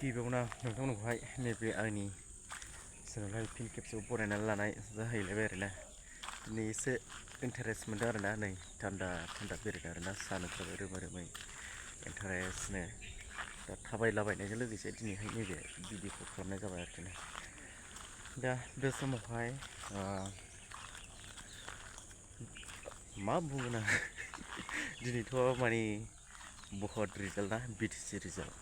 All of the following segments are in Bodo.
गिबियावनो नोंथांमोनखौहाय नैबे आंनि चेनेलावहाय फिन खेबसेयाव बरायनानै लानाय जाहैलायबाय आरोना दिनै एसे इन्टारेस्ट मोनदों आरोना नै थान्दा बेरायदों आरोना सानो थाबाय रोमै रोमै इन्टारेस्टनो दा थाबायलाबायनायजों लोगोसे दिनैहाय नैबे भिडिअखौ खालामनाय जाबाय आरोखि ना दा बे समावहाय मा बुंगोन आं दिनैथ' माने बहुत रिजाल्ट ना बिटिसि रिजाल्ट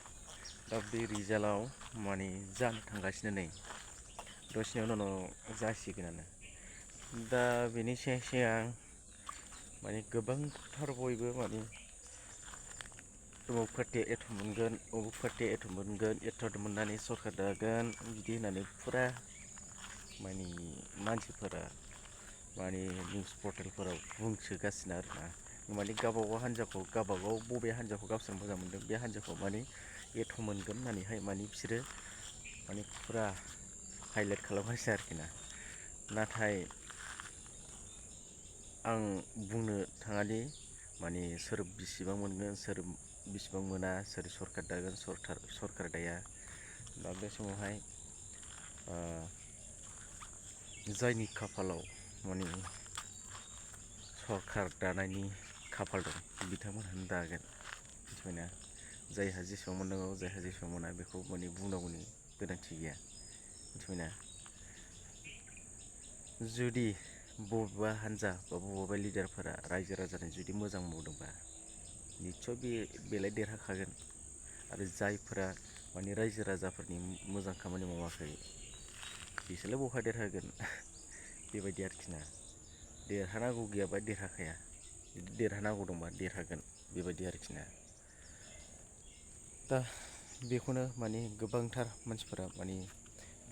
दा बे रिजाल्टआव माने जानो थांगासिनो नै दसेनि उनाव जासिगोनानो दा बेनि सिगां माने गोबांथार बयबो माने अमुक पार्टिया एथ' मोनगोन अमुक पार्टिया एथ' मोनगोन एथ' मोननानै सरखार दागोन बिदि होननानै फुरा माने मानसिफोरा माने निउस पर्टेलफोराव बुंसोगासिनो आरोना माने गावबागाव हान्जाखौ गावबागाव बबे हान्जाखौ गावसोर मोजां मोनदों बे हान्जाखौ माने एथ' मोनगोन होननानैहाय माने बिसोरो माने फुरा हाइलाइट खालामगासिनो आरोखि ना नाथाय आं बुंनो थाङादि माने सोर बिसिबां मोनगोन सोर बिसिबां मोना सोर सरखार दागोन सरखार दाया दा बे समावहाय जायनि खाफालाव माने सरखार दानायनि खाफाल दं बिथांमोनहानो दागोन मिथिबायना जायहा जेसेबां मोननांगौ जायहा जेसेबां मोना बेखौ माने बुंनांगौनि गोनांथि गैया मिथिबायना जुदि बबेबा हान्जा बा बबेबा लिडारफोरा रायजो राजानि जुदि मोजां मावदोंबा निस्सय बेलाय देरहाखागोन आरो जायफोरा माने रायजो राजाफोरनि मोजां खामानि मावाखै बिसोरलाय बहा देरहागोन बेबायदि आरोखि ना देरहानांगौ गैयाबा देरहाखाया जुदि देरहानांगौ दंबा देरहागोन बेबायदि आरोखि ना दा बेखौनो माने गोबांथार मानसिफोरा माने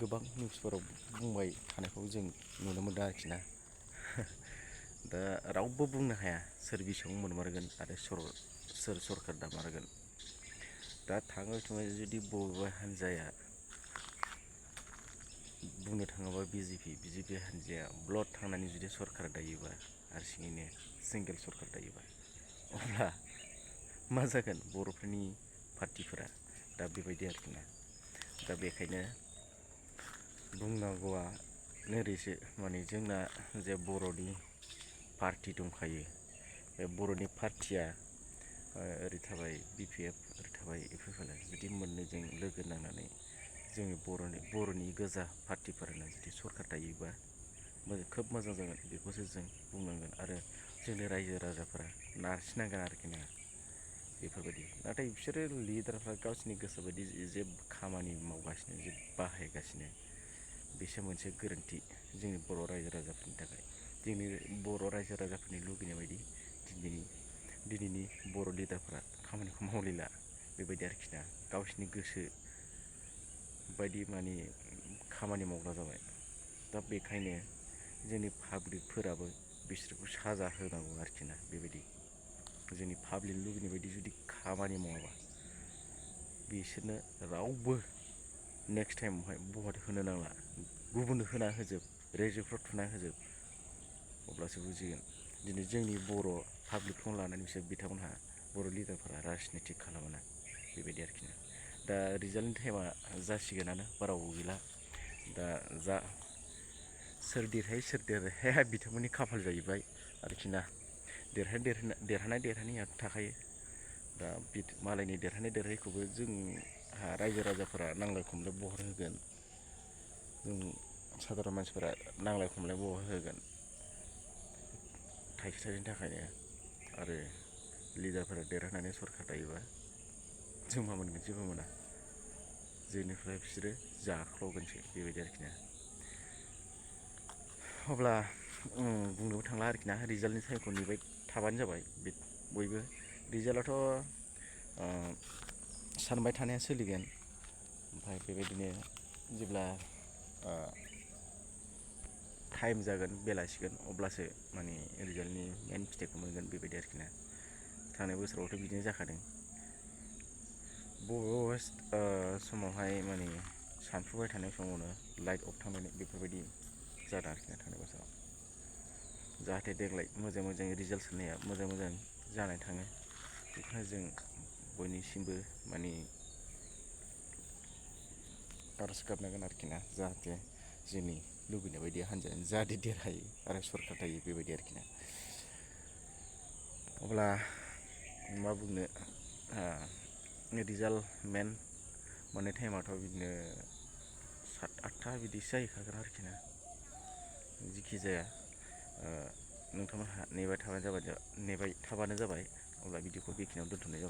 गोबां निउसफोराव बुंबाय थानायखौ जों नुनो मोनदों आरोखि ना दा रावबो बुंनो हाया सोर बेसेबां मोनमारगोन आरो सोर सरखार दामारगोन दा थाङै थुङै जुदि बबेबा हान्जाया बुंनो थाङोबा बिजेपि हान्जाया ब्लड थांनानै जुदि सरखार दायोबा हारसिङैनो सिंगेल सरखार दायोबा अब्ला मा जागोन बर'फोरनि पार्टिफोरा दा बेबायदि आरोखि ना दा बेखायनो बुंनांगौआ नोरैसो माने जोंना जे बर'नि पार्टि दंखायो बे बर'नि पार्टिया ओरै थाबाय BPF ओरै थाबाय FFL जुदि मोननैजों लोगो नांनानै जोंनि बर'नि गोजा पार्टिफोरानो जुदि सरखार दायोबा खोब मोजां जागोन बेखौसो जों बुंनांगोन आरो जोंनि रायजो राजाफोरा नारसिननांगोन आरोखि ना बेफोरबायदि नाथाय बिसोरो लिडारफ्रा गावसिनि गोसो बायदि जे खामानि मावगासिनो जे बाहायगासिनो बेसो मोनसे गोरोन्थि जोंनि बर' रायजो राजाफोरनि थाखाय जोंनि बर' रायजो राजाफोरनि लुबैनाय बायदि दिनैनि बर' लिडारफोरा खामानिखौ मावलिला बेबायदि आरोखि ना गावसिनि गोसो बायदि माने खामानि मावग्रा जाबाय दा बेखायनो जोंनि पाब्लिकफोराबो बिसोरखौ साजा होनांगौ आरोखि ना बेबायदि जोंनि पाब्लिकनि लुबैनाय बायदि जुदि खामानि मावाबा बिसोरनो रावबो नेक्स्ट टाइमावहाय भट होनो नांला गुबुननो होना होजोब रेजिकफ्राव थुना होजोब अब्लासो बुजिगोन दिनै जोंनि बर' पाब्लिकखौ लानानै बिथांमोनहा बर' लिडारफोरा राजनितिक खालामोना बेबायदि आरोखि ना दा रिजाल्टनि टाइमा जासिगोनानो बाराबो गैला दा सोर देरहाया बिथांमोननि खाफाल जाहैबाय आरोखि ना देरहानाया थाखायो दा मालायनि देरहानायखौबो जोंहा रायजो राजाफोरा नांलाय खमलाय बहर होगोन जों साधारन मानसिफोरा नांलाय खमलाय बहर होगोन थाइसे थाइनैनि थाखायनो आरो लिडारफोरा देरहानानै सरखार दायोबा जों मा मोनगोन जेबो मोना जोंनिफ्राय बिसोरो जाख्ल'गोनसो बेबायदि आरोखि ना अब्ला बुंनोबो थांला आरोखि ना रिजाल्टनि टाइमखौ नेबाय थाबानो जाबाय बयबो रिजाल्टआथ' सानबाय थानाया सोलिगोन ओमफ्राय बेबायदिनो जेब्ला टाइम जागोन बेलासिगोन अब्लासो माने रिजाल्टनि मेन फिथाइखौ मोनगोन बेबायदि आरोखि ना थांनाय बोसोरावथ' बिदिनो जाखादों बबेबा समावहाय माने सानफुबाय थानाय समावनो लाइट अफ थांनानै बेफोरबायदि जादों आरोखि ना थांनाय बोसोराव जाहाथे देग्लाय मोजां रिजाल्ट होनाया मोजां जानानै थाङो बेखौनो जों बयनिसिमबो माने आर'ज गाबनांगोन आरोखि ना जाहाथे जोंनि लुबैनाय बायदि हान्जायानो जाहाथे देरहायो आरो सरकार थायो बेबायदि आरोखि ना। अब्ला मा बुंनो रिजाल्ट मेन मोननाय टाइमाथ' बिदिनो 7-8 बिदिसो जाहैखागोन आरोखि ना। जिखि जाया नोंथांमोनहा नेबाय थाबानो जाबाय। अब्ला भिडिअखौ बेखिनियावनो दोनथ'नाय जाबाय।